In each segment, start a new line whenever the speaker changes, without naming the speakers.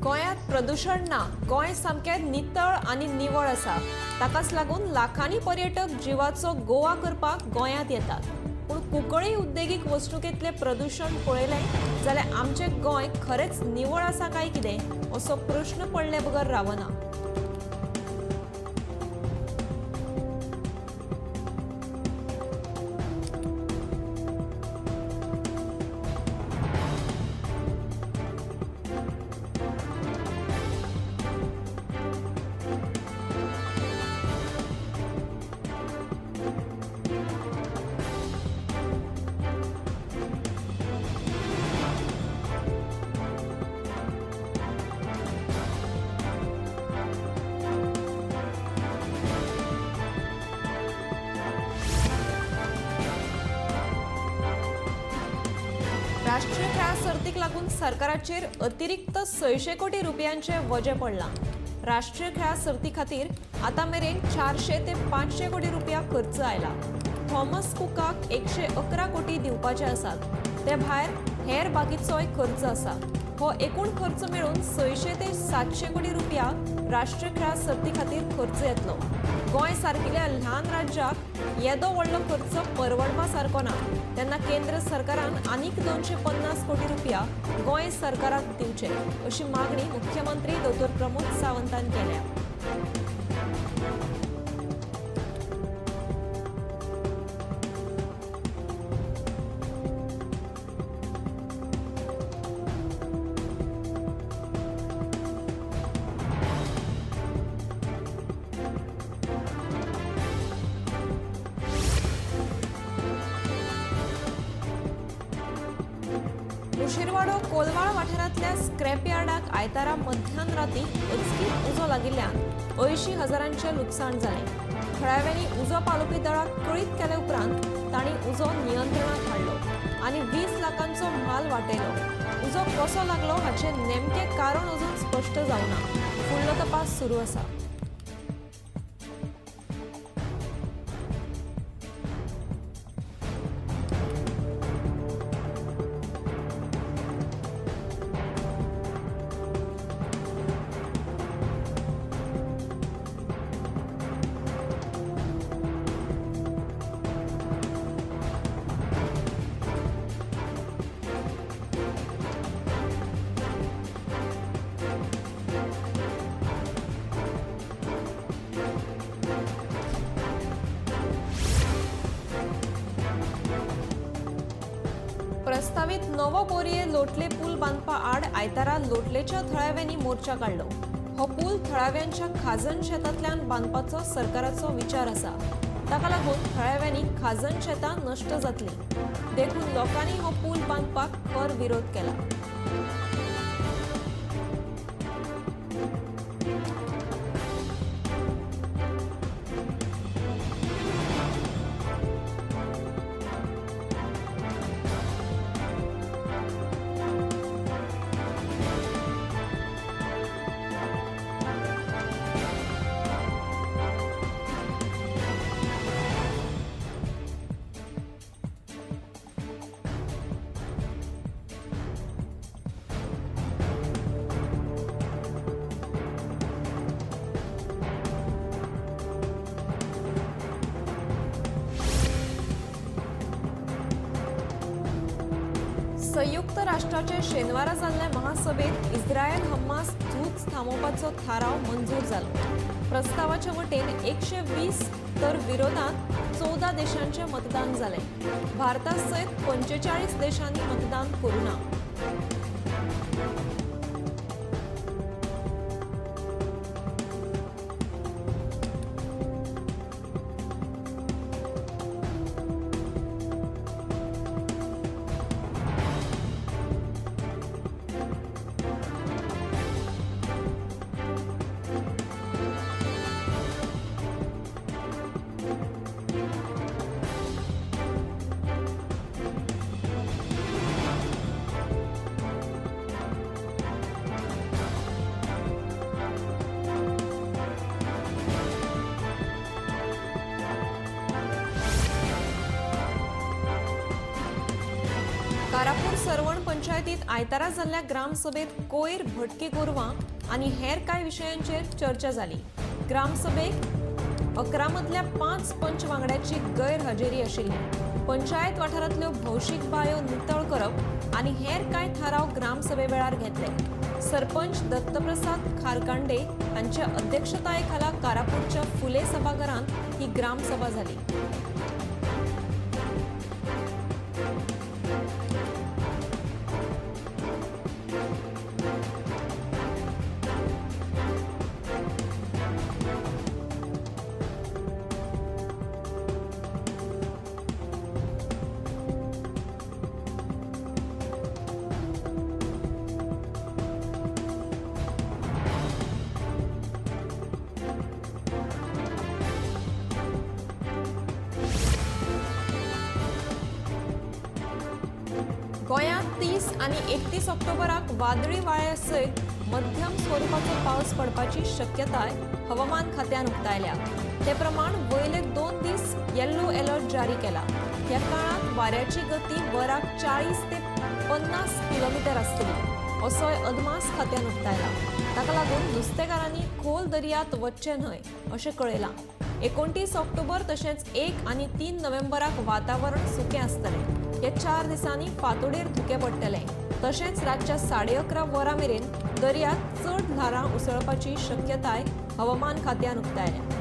गोंयांत प्रदूशण ना, गोंय सामकें नितळ आनी निवळ आसा. ताकाच लागून लाखांनी पर्यटक जिवाचो गोवा करपाक गोंयांत येतात. पूण कुंकळी उद्देगीक वसणुकेंतलें प्रदूशण पळयलें जाल्यार आमचें गोंय खरेंच निवळ आसा काय कितें असो प्रश्न पडले बगर रावना. राष्ट्रीय खेळां सर्तीक लागून सरकाराचेर अतिरिक्त 600 कोटी रुपयांचे वजें पडलां. राष्ट्रीय खेळां सर्ती खातीर आतां मेरेन 400 ते 500 कोटी रुपया खर्च आयला. थॉमस कुकाक 111 कोटी दिवपाचे आसात. ते भायर हेर बाकीचोय खर्च आसा. हो एकूण खर्च मेळून 600 ते 700 कोटी रुपया राष्ट्रीय खेळां सर्ती खातीर खर्च येतलो. गोंय सारकिल्या ल्हान राज्याक येदो व्हडलो खर्च परवडपा सारको ना. तेन्ना केंद्र सरकारान आनीक 250 कोटी रुपया गोंय सरकाराक दिवचे अशी मागणी मुख्यमंत्री डॉ. प्रमोद सावंतान केल्या. मुशीरवाडो कोलवाळ वाठारांतल्या स्क्रॅप यार्डाक आयतारा मध्यान राती अचकीत उजो लागिल्ल्यान 80,000 लुकसाण जालें. थळाव्यांनी उजो पालोवपी दळाक कळीत केले उपरांत तांणी उजो नियंत्रणांत हाडलो आनी 20 लाखांचो म्हाल वाटयलो. उजो कसो लागलो हाचें नेमकें कारण अजून स्पश्ट जावना. फुडलो तपास सुरू आसा. प्रस्तावित नवो बोरये लोटले पूल बांदपा आड आयतारा लोटलेच्या थळाव्यांनी मोर्चा काडलो. हो पूल थळाव्यांच्या खाजन शेतांतल्यान बांदपाचो सरकाराचो विचार आसा. ताका लागून थळाव्यांनी खाजन शेतां नश्ट जातली देखून लोकांनी हो पूल बांदपाक खर विरोध केला. संयुक्त राष्ट्राचे शेनवारा जाल्ले महासभेत इस्रायल हमास झूज थांबोवपाचो थाराव मंजूर जालो. प्रस्तावाचे वटेन 120 तर विरोधात 14 देशांचे मतदान जालें. भारता सयत 45 देशांनी मतदान करूं ना. कारापूर सर्वण पंचायतीत आयतारा जाल्ल्या ग्रामसभेत कोयर, भटके गोरवां आनी हेर कांय विशयांचेर चर्चा जाली। ग्रामसभेक 11 मदल्या 5 पंच वांगड्याची गैरहजेरी आशिल्ली। पंचायत वाठारांतल्यो भौशीक बायो नितळ करप आनी हेर कांय थाराव ग्रामसभे वेळार घेतले। सरपंच दत्तप्रसाद खारकांडे हांच्या अध्यक्षतायेखाला कारापूरच्या फुले सभाघरांत ही ग्रामसभा जाली। गोंयांत 30 आनी 31 ऑक्टोबराक वादळी वाऱ्या सयत मध्यम स्वरुपाचो पावस पडपाची शक्यताय हवामान खात्यान उक्तायल्या। ते प्रमाण वयले 2 दीस येल्लो अलर्ट जारी केला। ह्या काळांत वाऱ्याची गती वराक 40 ते 50 किलोमिटर आसतली असोय अदमास खात्यान उक्तायला। ताका लागून नुस्तेकारांनी खोल दर्यांत वचचें न्हय अशें कळयलां। 29 ऑक्टोबर तशेंच 1 आनी 3 नोव्हेंबराक वातावरण सुकें आसतलें। ह्या 4 दिसांनी फांतोडेर धुकें पडटलें। तशेंच रातच्या 11:30 वरां मेरेन दर्यांत चड ल्हारां उसळपाची शक्यताय हवामान खात्यान उक्तायल्या।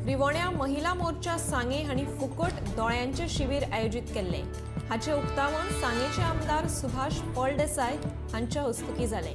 रिवण्या महिला मोर्चा सांगे हांणी फुकट दोळ्यांचे शिबीर आयोजीत केल्लें। हाचें उक्तावण सांगेचे आमदार सुभाष फळदेसाय हांच्या हस्तुकीं जालें।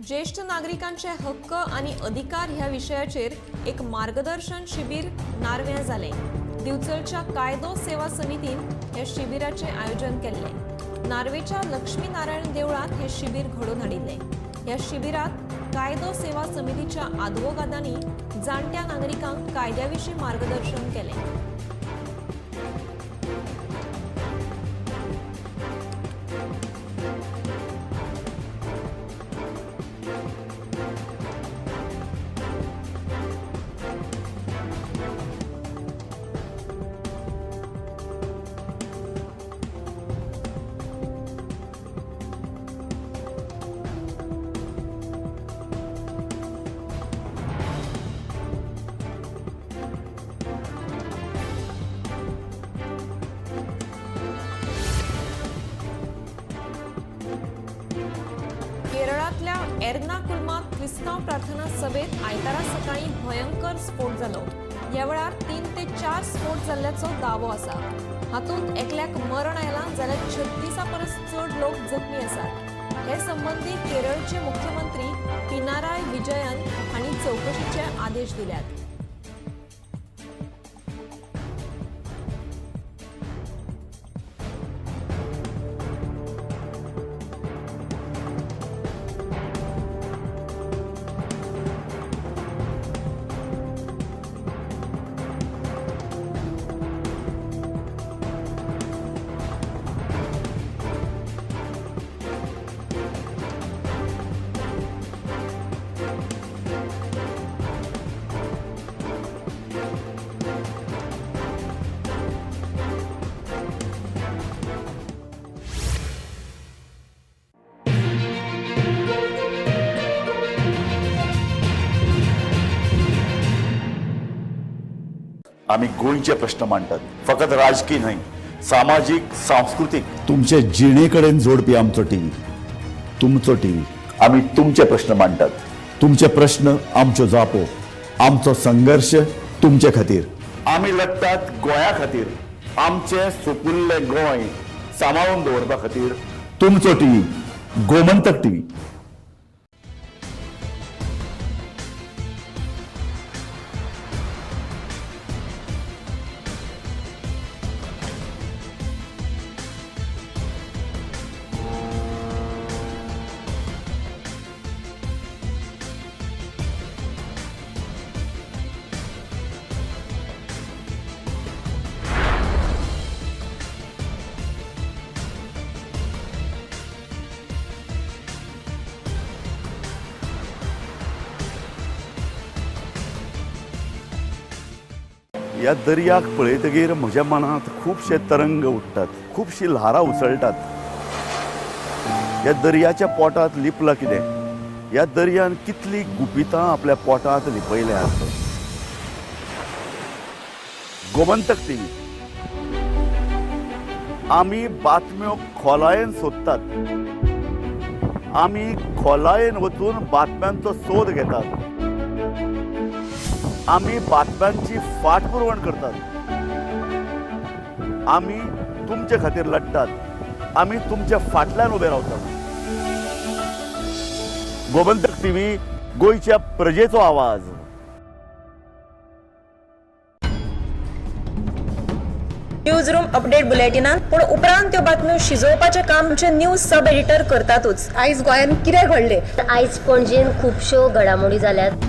ज्येष्ठ नागरिकांचे हक्क आणि अधिकार ह्या विशयाचेर एक मार्गदर्शन शिबीर नार्व्यां जालें। दिवचलच्या कायदो सेवा समितीन ह्या शिबिराचें आयोजन केल्लें। नार्वेच्या लक्ष्मी नारायण देवळांत हें शिबीर घडोवन हाडिल्लें। ह्या शिबिरांत कायदो सेवा समितीच्या आदवोगादांनी जाणट्या नागरिकांक कायद्या विशीं मार्गदर्शन केलें। केरळांतल्या एर्नाकुलमात क्रिस्तांव प्रार्थना सभेत आयतारा सकाळी भयंकर स्फोट जालो। ह्या वेळार 3 ते 4 स्फोट जाल्ल्याचो दावो आसा। हातूंत एकल्याक मरण आयलां जाल्यार 36 परस चड लोक जखमी आसात। हे संबंदी केरळचे मुख्यमंत्री पिनाराय विजयन हांणी चवकशीचे आदेश दिल्यात।
आमी गोंयचे प्रश्न मांडटात, फकत राजकीय न्हय, सामाजीक, सांस्कृतीक, तुमचे जिणे कडेन जोडपी आमचो टीव्ही, तुमचो टीव्ही। आमी तुमचे प्रश्न मांडटात, तुमचे प्रश्न आमच्यो जापो, आमचो संघर्श तुमचे खातीर। आमी लढटात गोंया खातीर, आमचें सुपुल्लें गोंय सांबाळून दवरपा खातीर। तुमचो टीव्ही, गोमंतक टीव्ही। ह्या दर्याक पळयतगीर म्हज्या मनांत खुबशे तरंग उठ्ठात, खुबशी ल्हारां उसळटात। ह्या दर्याच्या पोटांत लिपलां कितें? ह्या दर्यान कितली गुपितां आपल्या पोटांत लिपयल्यात। गोमंतक टीव्ही, आमी बातम्यो खोलायेन सोदतात, आमी खोलायेन वचून बातम्यांचो सोद घेतात, आमी बातम्यांची फाटपुरवण करतात, आमी तुमचे खातीर लढटात, आमी तुमच्या फाटल्यान उबे रावतात। गोमंतक टीव्ही, गोंयच्या प्रजेचो आवाज।
न्यूज रूम अपडेट बुलेटिनान पूण उपरांत त्यो बातम्यो शिजोवपाचें काम आमचे न्यूज सब एडिटर करतातूच।
आयज गोंयांत कितें घडलें?
आयज पणजेन खुबश्यो घडामोडी जाल्यात।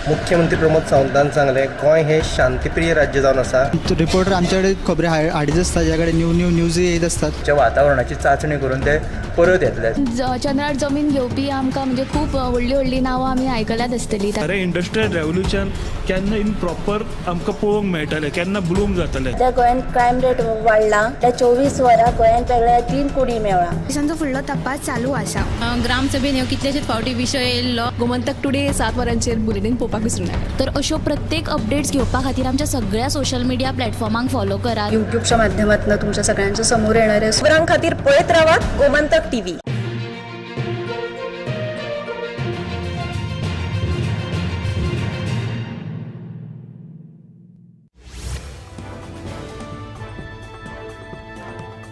मुख्यमंत्री प्रमोद सावंतान सांगलें, गोंय हे शांतीप्रिय राज्य जावन आसा।
रिपोर्टर आमच्याकडे खबरी हाडीत आसता, ज्या कडेन न्यू न्यू न्यूज येत आसतात।
वातावरणाची चाचणी करून ते परत येतले।
चंद्रार जमीन घेवपी आमकां म्हणजे खूब व्हडली व्हडली नांवां आमी आयकल्यात आसतली।
अरे इंडस्ट्रियल रेव्होल्युशन केन्ना इन प्रॉपर आमकां पळोवंक मेळटलें, केन्ना ब्लूम जातलें?
त्या गोंयांत क्रायम रेट वाडला, त्या 24 वरां गोंयांत वेगळ्या 3 कोडी मेळ्ळा।
पोलिसांचो फुडलो तपास चालू आसा।
ग्रामसभेन ह्यो कितलेशेच फावटी विशय येयल्लो।
गोमंतक टुडे 7 वरांचेर बुलेटीन पळोवपाक विसरूं नाका।
तर अश्यो प्रत्येक अपडेट्स घेवपा खातीर आमच्या सगळ्या सोशल मिडिया प्लॅटफॉर्मांक फॉलो करात।
युट्यूबच्या माध्यमातून तुमच्या सगळ्यांच्या समोर येणारे
खबरां खातीर पळयत रावात गोमंतक टीव्ही।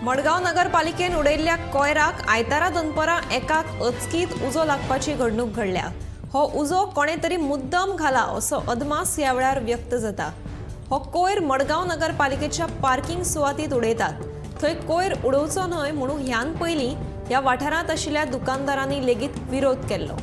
मडगांव नगरपालिकेन उडयल्ल्या कोयराक आयतारा दनपरां एकाक अचकीत उजो लागपाची घडणूक घडल्या। हो उजो कोणे तरी मुद्दम घाला असो अदमास ह्या वेळार व्यक्त जाता। हो कोयर मडगांव नगरपालिकेच्या पार्किंग सुवातीत उडयतात। थंय कोयर उडोवचो न्हय म्हणून ह्यान पयलीं ह्या वाठारांत आशिल्ल्या दुकानदारांनी लेगीत विरोध केल्लो।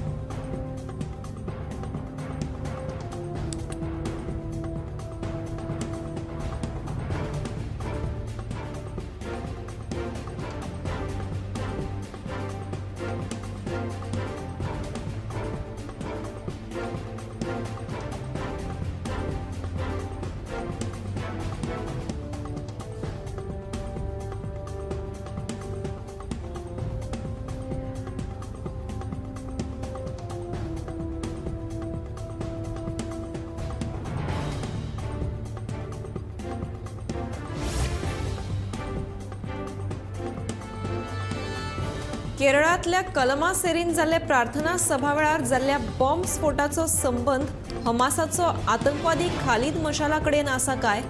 केरळांतल्या कलमासेरीन जाल्ले प्रार्थना सभा वेळार जाल्ल्या बॉम्ब स्फोटाचो संबंद हमासाचो आतंकवादी खालिद मशाला कडेन आसा काय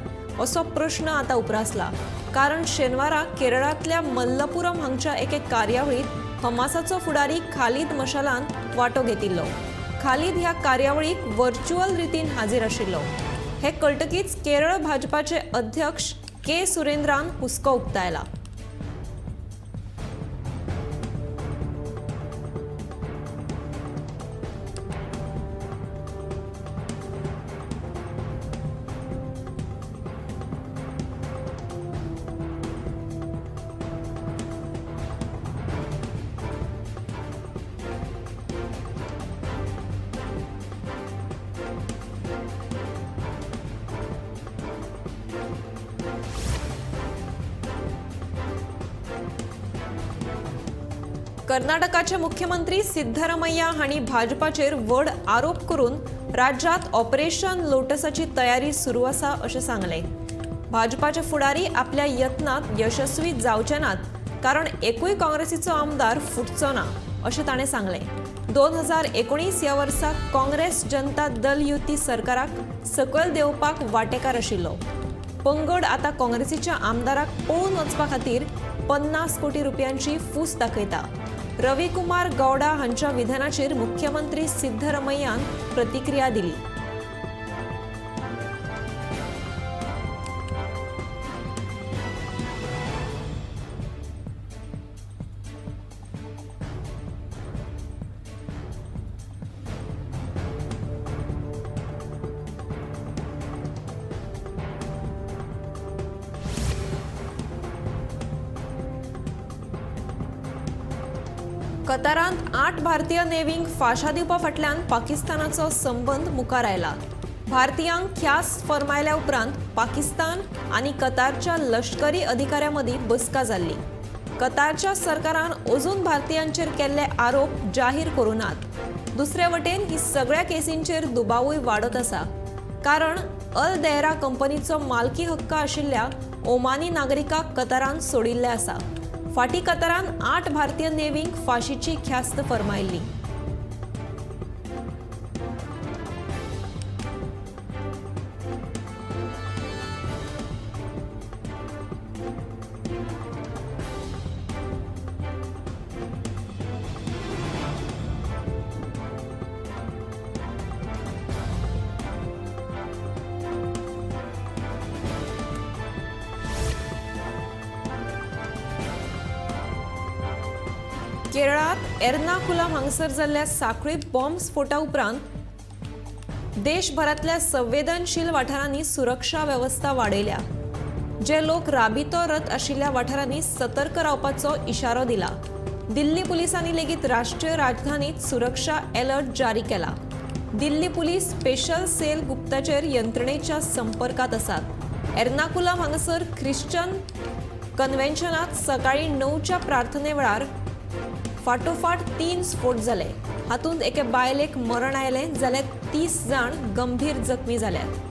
असो प्रश्न आतां उप्रासला। कारण शेनवारा केरळांतल्या मल्लपुरम हांगच्या एके कार्यावळींत हमासाचो फुडारी खालिद मशालान वांटो घेतिल्लो। खालिद ह्या कार्यावळीक व्हर्च्युअल रितीन हाजीर आशिल्लो। हे कळटकीच केरळ भाजपाचे अध्यक्ष के सुरेंद्रान हुस्को उक्तायला। कर्नाटकाचे मुख्यमंत्री सिद्धरामय्या हांणी भाजपाचेर व्हड आरोप करून राज्यांत ऑपरेशन लोटसाची तयारी सुरू आसा अशें सांगलें. भाजपाचे फुडारी आपल्या यत्नांत यशस्वी जावचे नात, कारण एकूय काँग्रेसीचो आमदार फुटचो ना अशें ताणें सांगलें. 2019 ह्या वर्सा काँग्रेस जनता दल युती सरकाराक सकयल देंवपाक वांटेकार आशिल्लो. पंगड आतां काँग्रेसीच्या आमदाराक पळून वचपा खातीर 50 कोटी रुपयांची फूस दाखयता. रवी कुमार गौडा हांच्या विधानाचेर मुख्यमंत्री सिद्धरामय्यान प्रतिक्रिया दिली. कतारांत 8 भारतीय नेव्हींक फांशा दिवपा फाटल्यान पाकिस्तानाचो संबंद मुखार आयला. भारतीयांक ख्यास्त फर्मायल्या उपरांत पाकिस्तान आनी कतारच्या लश्करी अधिकाऱ्यां मदीं बसका जाल्ली. कतारच्या सरकारान अजून भारतीयांचेर केल्ले आरोप जाहीर करूं नात. दुसरे वटेन ही सगळ्या केसींचेर दुबावूय वाडत आसा, कारण अल देहरा कंपनीचो मालकी हक्क आशिल्ल्या ओमानी नागरिकाक कतारान सोडिल्ले आसा. फाटीं कतारान 8 भारतीय नेव्हींक फांशीची ख्यास्त फर्मायल्ली. केरळांत एर्नाकुलम हांगसर जाल्ल्या साखळी बॉम्ब स्फोटा उपरांत देशभरांतल्या संवेदनशील वाठारांनी सुरक्षा वेवस्था वाडयल्या. जे लोक राबितो रत आशिल्ल्या वाठारांनी सतर्क रावपाचो इशारो दिला. दिल्ली पुलिसांनी लेगीत राष्ट्रीय राजधानीत सुरक्षा अलर्ट जारी केला. दिल्ली पुलीस स्पेशल सेल गुप्तचर यंत्रणेच्या संपर्कात आसात. एर्नाकुलम हांगसर ख्रिश्चन कन्व्हेन्शनात सकाळीं 9च्या प्रार्थने वेळार फाटोफाट 3 स्फोट जाले. हातूंत एके बायलेक मरण आयलें जाल्यार 30 जाण गंभीर जखमी जाल्यात.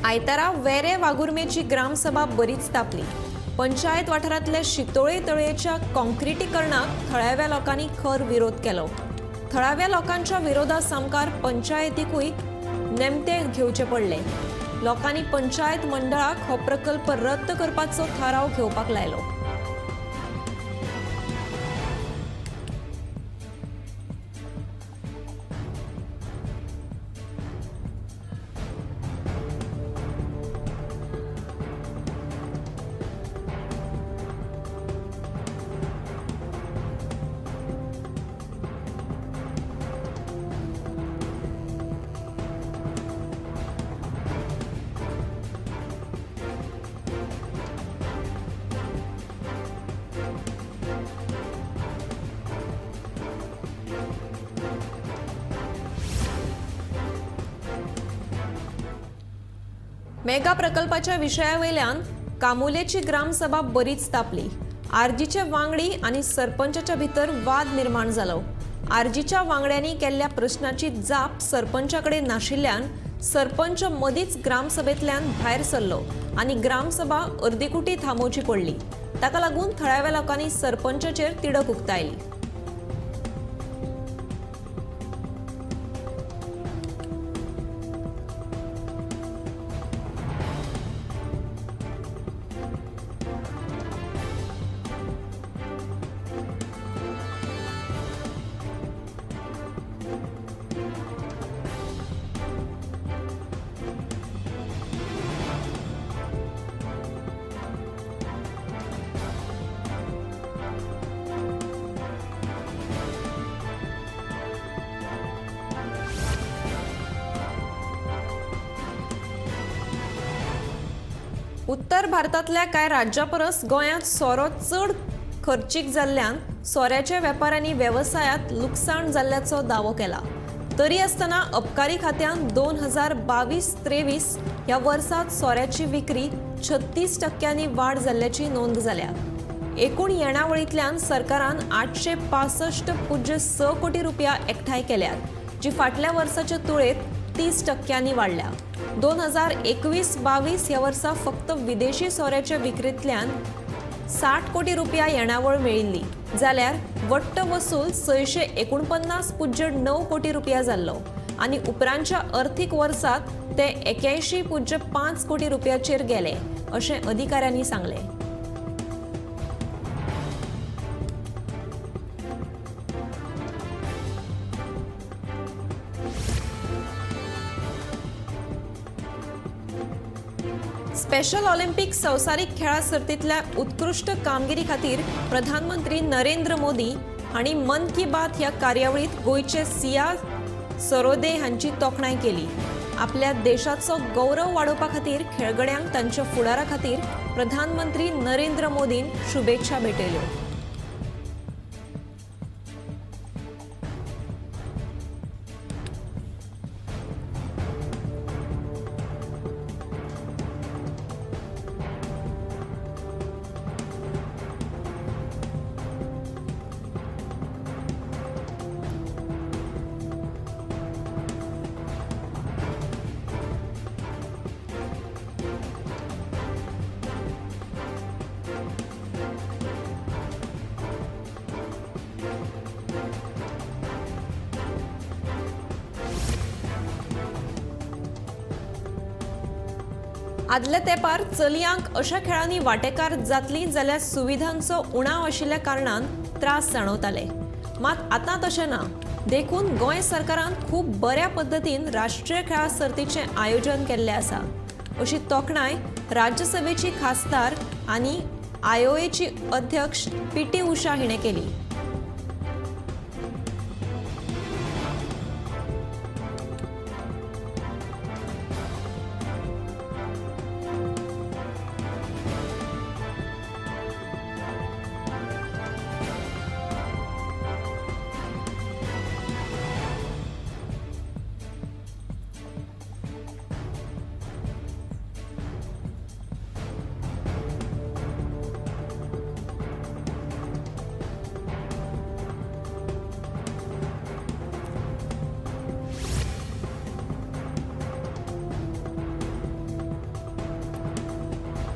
आयतारा वेरे वाघुर्मेची ग्रामसभा बरीच तापली. पंचायत वाठारांतल्या शितोळे तळयेच्या काँक्रिटीकरणाक थळाव्या लोकांनी खर विरोध केलो. थळाव्या लोकांच्या विरोधा सामकार पंचायतीकूय नेमते घेवचे पडले. लोकांनी पंचायत मंडळाक हो प्रकल्प रद्द करपाचो थाराव घेवपाक लायलो. मेगा प्रकल्पाच्या विशयावयल्यान कामुलेची ग्रामसभा बरीच तापली. आरजीचे वांगडी आनी सरपंचाच्या भितर वाद निर्माण जालो. आरजीच्या वांगड्यांनी केल्ल्या प्रश्नाची जाप सरपंचा कडेन नाशिल्ल्यान सरपंच मदींच ग्रामसभेंतल्यान भायर सरलो आनी ग्रामसभा अर्दीकुटी थांबोवची पडली. ताका लागून थळाव्या लोकांनी सरपंचाचेर तिडक उक्तायली. उत्तर भारतांतल्या कांय राज्यां परस गोंयांत सोरो चड खर्चीक जाल्ल्यान सोऱ्याच्या वेपाऱ्यांनी वेवसायांत लुकसाण जाल्ल्याचो दावो केला. तरी आसतना अबकारी खात्यान 2022-23 ह्या वर्सात सोऱ्याची विक्री 36% वाड जाल्ल्याची नोंद जाल्या. एकूण येणावळींतल्यान सरकारान 865.6 कोटी रुपया एकठांय केल्यात, जी फाटल्या वर्साच्या तुळेत 30% वाडल्या. 2021-22 ह्या वर्सा फक्त विदेशी सोऱ्याच्या विक्रींतल्यान 60 कोटी रुपया येणावळ मेळिल्ली, जाल्यार वट्ट वसूल 649.9 कोटी रुपया जाल्लो आनी उपरांतच्या अर्थीक वर्सात ते 81.5 कोटी रुपयाचेर गेले अशें अधिकाऱ्यांनी सांगलें. स्पेशल ऑलिम्पिक संवसारीक खेळां सर्तींतल्या उत्कृश्ट कामगिरी खातीर प्रधानमंत्री नरेंद्र मोदी हांणी मन की बात ह्या कार्यावळींत गोंयचे सिया सरोदे हांची तोखणाय केली. आपल्या देशाचो गौरव वाडोवपा खातीर खेळगड्यांक तांच्या फुडारा खातीर प्रधानमंत्री नरेंद्र मोदीन शुभेच्छा भेटयल्यो. आदल्या तेंपार चलयांक अशा खेळांनी वांटेकार जातली जाल्यार सुविधांचो उणाव आशिल्ल्या कारणान त्रास जाणवताले. मात आतां तशें ना, देखून गोंय सरकारान खूब बऱ्या पद्दतीन राष्ट्रीय खेळां सर्तीचें आयोजन केल्लें आसा, अशी तोखणाय राज्यसभेची खासदार आनी आयओएची अध्यक्ष पी टी उषा हिणें केली.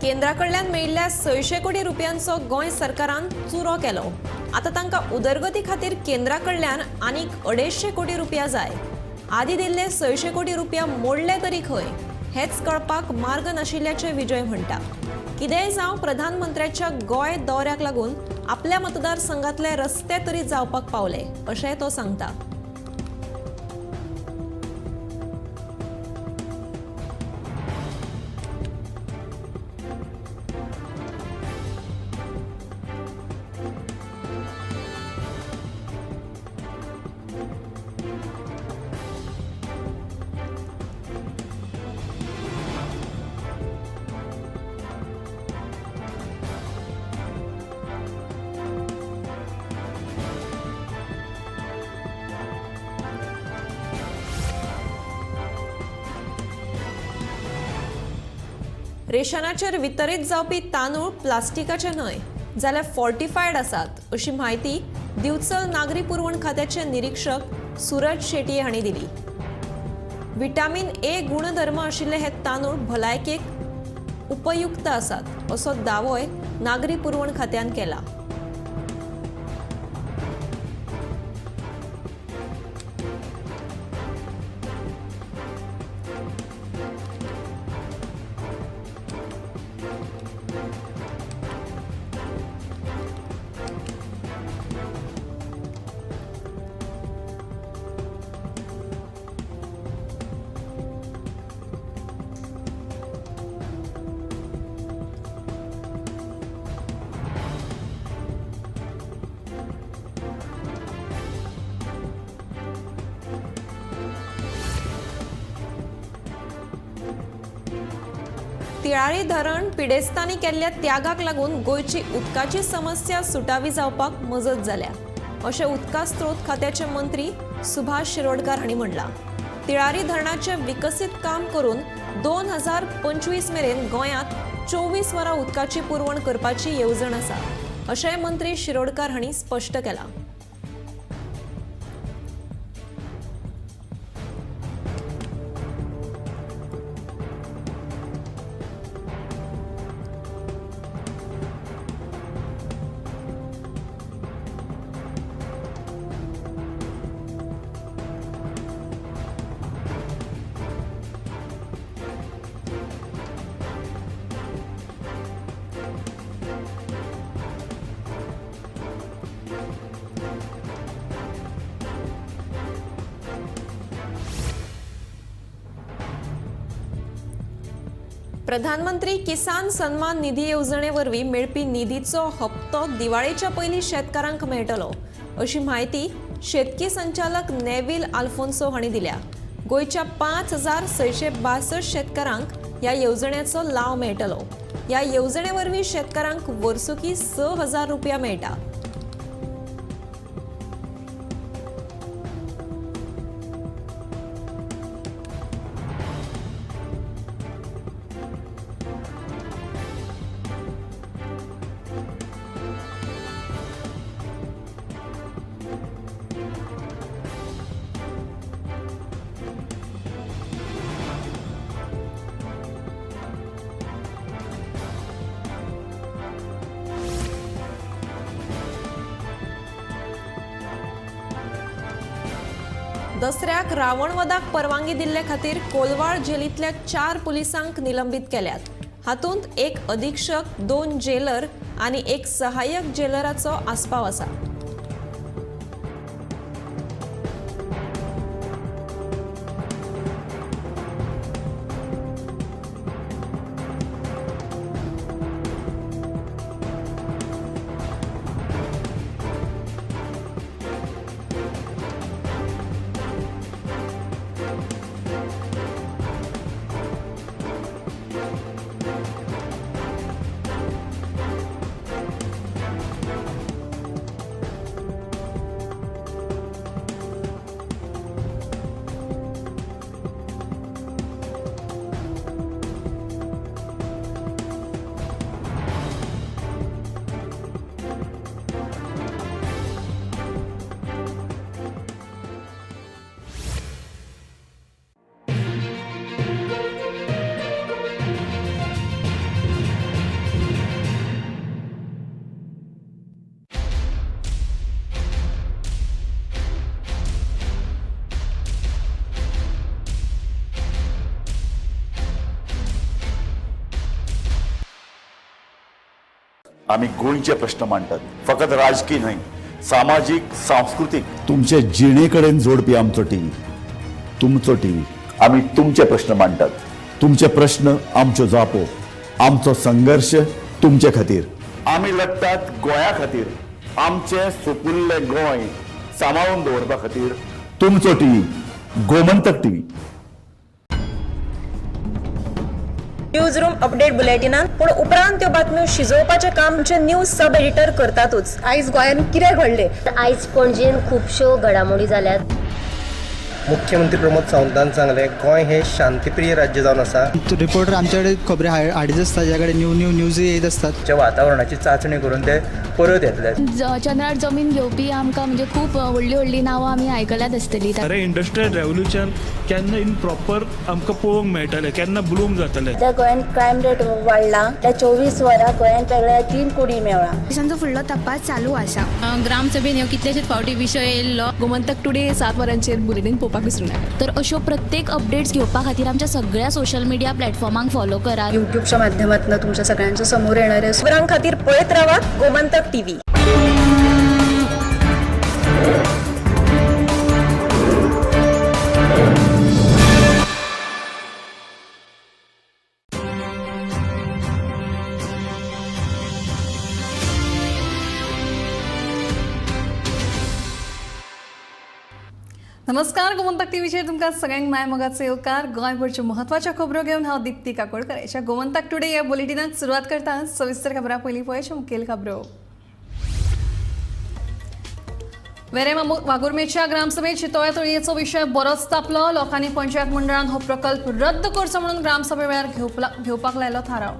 केंद्रा कडल्यान मेळिल्ल्या 600 कोटी रुपयांचो गोंय सरकारान चुरो केलो. आतां तांकां उदरगती खातीर केंद्रा कडल्यान आनीक 250 कोटी रुपया जाय. आदी दिल्ले 600 कोटी रुपया मोडले तरी खंय हेच कळपाक मार्ग नाशिल्ल्याचें विजय म्हणटा. कितेंय जावं, प्रधानमंत्र्याच्या गोंय दौऱ्याक लागून आपल्या मतदारसंघातले रस्ते तरी जावपाक पावले अशेंय तो सांगता. रेशनाचेर वितरीत जावपी तांदूळ प्लास्टिकाचे न्हय जाल्यार फॉर्टिफायड आसात अशी म्हायती दिवचल नागरी पुरवण खात्याचे निरीक्षक सूरज शेट्ये हांणी दिली. विटामिन ए गुणधर्म आशिल्ले हे तांदूळ भलायकेक उपयुक्त आसात असो दावोय नागरी पुरवण खात्यान केला. तिळारी धरण पिडेस्तांनी केल्ल्या त्यागाक लागून गोंयची उदकाची समस्या सुटावी जावपाक मजत जाल्या अशें उदका स्रोत खात्याचे मंत्री सुभाष शिरोडकार हांणी म्हणलां. तिळारी धरणाचें विकसीत काम करून 2025 मेरेन गोंयांत 24 वरां उदकाची पुरवण करपाची येवजण आसा अशेंय मंत्री शिरोडकार हांणी स्पश्ट केलां. प्रधानमंत्री किसान सन्मान निधी येवजणे वरवीं मेळपी निधीचो हप्तो दिवाळेच्या पयलीं शेतकारांक मेळटलो अशी म्हायती शेतकी संचालक नेव्हिल आल्फोन्सो हांणी दिल्या. गोंयच्या 5662 शेतकारांक ह्या येवजण्याचो लाव मेळटलो. ह्या येवजणे वरवीं शेतकारांक वर्सुकी 6000 रुपया मेळटा. दसऱ्याक रावणवदाक परवानगी दिल्ले खातीर कोलवाळ जेलींतल्या 4 पुलिसांक निलंबीत केल्यात. हातूंत एक अधीक्षक, 2 जेलर आनी एक सहाय्यक जेलराचो आस्पाव आसा.
आमी गोंयचे प्रश्न मांडटात, फकत राजकीय न्हय, सामाजीक, सांस्कृतीक, तुमचे जिणे कडेन जोडपी आमचो टीव्ही, तुमचो टीव्ही. आमी तुमचे प्रश्न मांडटात, तुमचे प्रश्न आमच्यो जापो, आमचो संघर्श तुमचे खातीर. आमी लढटात गोंया खातीर, आमचें सुपुल्लें गोंय सांबाळून दवरपा खातीर. तुमचो TV, Gomantak TV.
News room update बुलेटिनान पूण उपरांत त्यो बातम्यो शिजोवपाचें काम आमचे न्यूज सब एडिटर करतातूच. आयज गोंयांत कितें घडलें?
आयज पणजेन खुबश्यो घडामोडी जाल्यात.
मुख्यमंत्री प्रमोद सावंतान सांगलें गोंय हे शांतिप्रिय राज्य जावन आसा.
रिपोर्टर आमच्याकडे खबरी हाडीत आसता, ज्या कडेन न्यू न्यू न्यूज येत आसतात.
वातावरणाची चाचणी करून ते परत येतले.
चंद्रार जमीन घेवपी आमकां म्हणजे खूब व्हडली व्हडली नांवां आमी आयकल्यात आसतली.
अरे इंडस्ट्रियल रेव्होल्युशन केन्ना इन प्रॉपर आमकां पळोवंक मेळटलें, केन्ना ब्लूम जातलें.
त्या गोंयांत क्रायम रेट वाडला, त्या 24 वरां गोंयांत वेगळ्या 3 कोटी मेळ्ळा.
पोलिसांचो फुडलो तपास चालू आसा. ग्रामसभेन ह्यो कितलेशेच फावटी विशय येयल्लो.
गोमंतक टुडे 7 वरांचेर बुलेटीन पळोवपाक विसरूं नाका.
तर अश्यो प्रत्येक अपडेट्स घेवपा खातीर आमच्या सगळ्या सोशल मिडिया प्लॅटफॉर्मांक फॉलो करात.
युट्यूबच्या माध्यमातून तुमच्या सगळ्यांच्या समोर येणारे
खबरां खातीर पळयत रावात गोमंतक टीव्ही.
नमस्कार, गोमंतक टीव्हीचेर तुमकां सगळ्यांक माय मोगाचो येवकार. गोंयभरच्यो म्हत्वाच्यो खबरो घेवन हांव दीप्ती काकोडकर. ह्या गोमंतक टुडे ह्या बुलेटिनाक सुरवात करता. सविस्तर खबरां पयलीं पळयच्यो मुखेल खबरो. वेरें वाघुर्मेच्या ग्रामसभेत शितोळ्या तळयेचो विशय बरोच तापलो. लोकांनी पंचायत मंडळान हो प्रकल्प रद्द करचो म्हणून ग्रामसभे वेळार घेवपाक लायलो थाराव.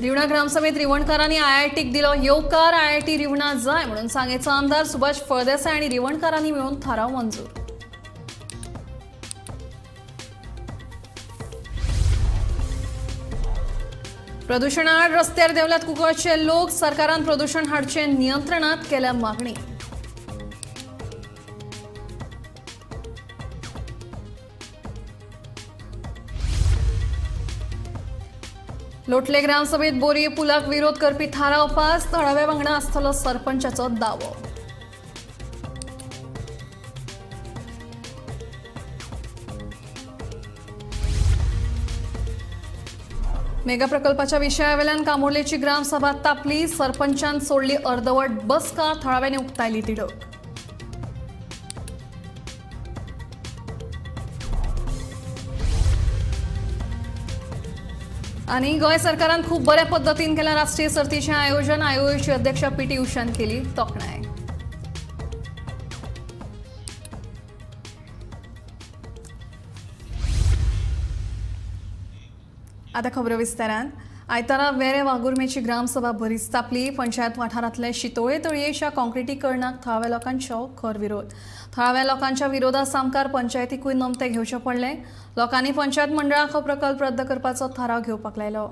रिवणा ग्रामसभेत रिवणकारांनी आयआयटीक दिलो येवकार. आयआयटी रिवणा जाय म्हणून सांगेचो आमदार सुभाष फळदेसाय आनी रिवणकारांनी मेळून थाराव मंजूर. प्रदूषणाआड रस्त्यार देंवल्यात कुंकळचे लोक. सरकारान प्रदूषण हाडचे नियंत्रणात केल्या मागणी. लोटले ग्रामसभेत बोरये पुलाक विरोध करपी थाराव पास. थळाव्या वांगडा आसतलो सरपंचाचो दावो. मेगा प्रकल्पाच्या विशयावेल्यान कामोर्लेची ग्रामसभा तापली. सरपंचान सोडली अर्दवट बसका. थळाव्यांनी उक्तायली तिडक. आनी गोंय सरकारान खूब बऱ्या पद्दतीन केलां राष्ट्रीय सर्तीचें आयोजन. आयोची अध्यक्ष पीटी उषान केली तोखणाय. आतां खबरो विस्तारान. आयतारा वेरें वाघुर्मेची ग्रामसभा बरीच तापली. पंचायत वाठारांतले शितोळे तळयेच्या काँक्रिटीकरणाक थळाव्या लोकांचो खर विरोध. थळाव्या लोकांच्या विरोधा सामकार पंचायतीकूय नमते घेवचे पडले. लोकांनी पंचायत मंडळाक हो प्रकल्प रद्द करपाचो थाराव घेवपाक लायलो.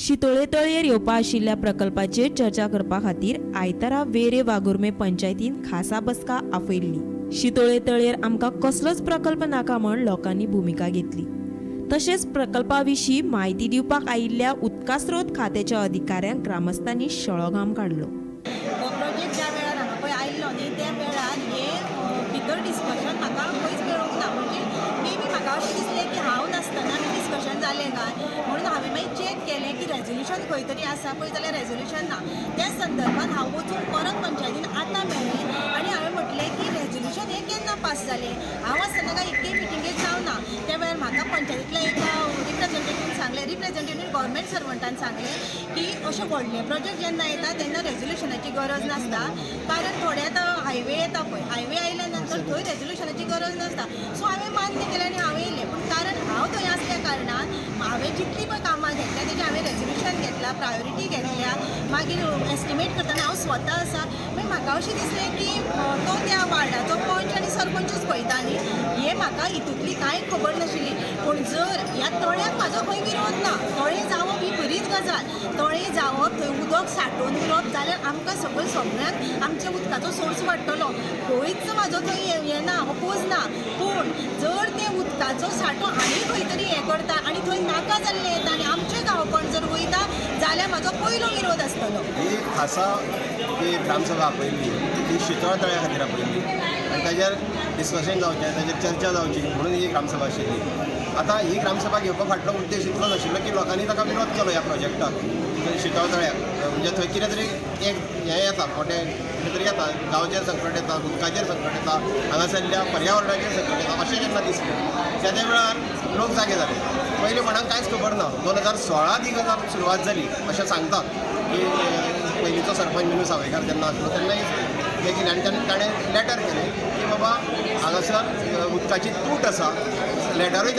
शितोळे तळयेर येवपा आशिल्ल्या प्रकल्पाचेर चर्चा करपा खातीर आयतारा वेरें वाघुर्मे पंचायतीन खासा बसका आपयल्ली. शितोळे तळयेर आमकां कसलोच प्रकल्प नाका म्हण लोकांनी भुमिका घेतली. तशेंच प्रकल्पा विशीं म्हायती दिवपाक आयिल्ल्या उदकास्रोत खात्याच्या अधिकाऱ्यांक ग्रामस्थांनी शळोघाम काडलो.
हो प्रोजेक्ट ज्या वेळार हांगा पळय आयिल्लो न्ही त्या वेळार हे भितर डिस्कशन म्हाका खंयच मेळूंक ना. म्हणजे मे बी म्हाका अशें दिसलें की हांव नासतना डिस्कशन जालें काय म्हणून हांवें मागीर चॅक केलें की रेजोल्युशन खंय तरी आसा पळय जाल्यार रेजोल्युशन ना. त्या संदर्भात हांव वचून परत पंचायतीन आतां मेळ्ळें आनी हांवें म्हटलें की रेजोल्युशन हें केन्ना पास जालें, हांव आसतना काय इतके मिटिंगेक जावना. त्या वेळार म्हाका पंचायतींतल्या एका रिप्रेझेंटेटिव्हन सांगलें, रिप्रेझेंटेटिव्ह गव्हर्मेंट सर्वंटान सांगलें की अशें व्हडले प्रोजेक्ट जेन्ना येता तेन्ना रेजोल्युशनाची गरज नासता, कारण थोडे आतां हायवे येता पळय, हायवे आयल्या नंतर थंय रेजोल्युशनाची गरज नासता. सो हांवें मान्य केलें आनी हांवें येयलें. पूण कारण हांव थंय आसल्या कारणान हांवें जितली पळय कामां घेतल्या तेजें हांवें रेजोल्युशन घेतलां, प्रायोरिटी घेतल्या, मागीर एस्टिमेट करतना हांव स्वता आसा. मागीर म्हाका अशें दिसलें की तो त्या वार्डाचो पंच आनी सरपंचूच पळयता न्ही, हें म्हाका हितूंतली कांय खबर नाशिल्ली. पूण जर ह्या तळ्याक म्हाजो खंय विरोध ना, तळें जावप ही बरीच गजाल, तळें जावप थंय उदक सांठोवन उरप जाल्यार आमकां सगळें सगळ्यांक आमच्या उदकाचो सोर्स वाडटलो, खंयच म्हाजो थंय हें ना, अपोज ना. पूण जर तें उदकाचो सांठो आनी खंय तरी हें करता आनी थंय नाका जाल्लें येता आनी आमचें गांवपण जर वयता जाल्यार म्हाजो पयलो विरोध आसतलो.
ही खासा जी ग्रामसभा आपयल्ली ती शितोळा तळ्या खातीर आपयल्ली आनी ताजेर डिस्कशन जावचें, ताजेर चर्चा जावची म्हणून ही ग्रामसभा आशिल्ली. आतां ही ग्रामसभा घेवपा फाटलो उद्देश इतलोच आशिल्लो की लोकांनी ताका विरोध केलो ह्या प्रोजेक्टाक, शितोळा तळ्याक. म्हणजे थंय कितें तरी एक हें येता, मोटें कितें तरी येता, गांवचेर संकट येता, उदकाचेर संकट येता, हांगासरल्या पर्यावरणाचेर संकट येता अशें जेन्ना दिसलें त्या वेळार लोक जागे जाले. पयलीं कोणाक कांयच खबर ना. 2016 ही गजाल सुरवात जाली अशें सांगतात की पयलींचो सरपंच मिनू सावयकार जेन्ना आसलो तेन्ना हें केलें आनी ताणें लेटर केलें की बाबा हांगासर उदकाची तूट आसा. लेटरूय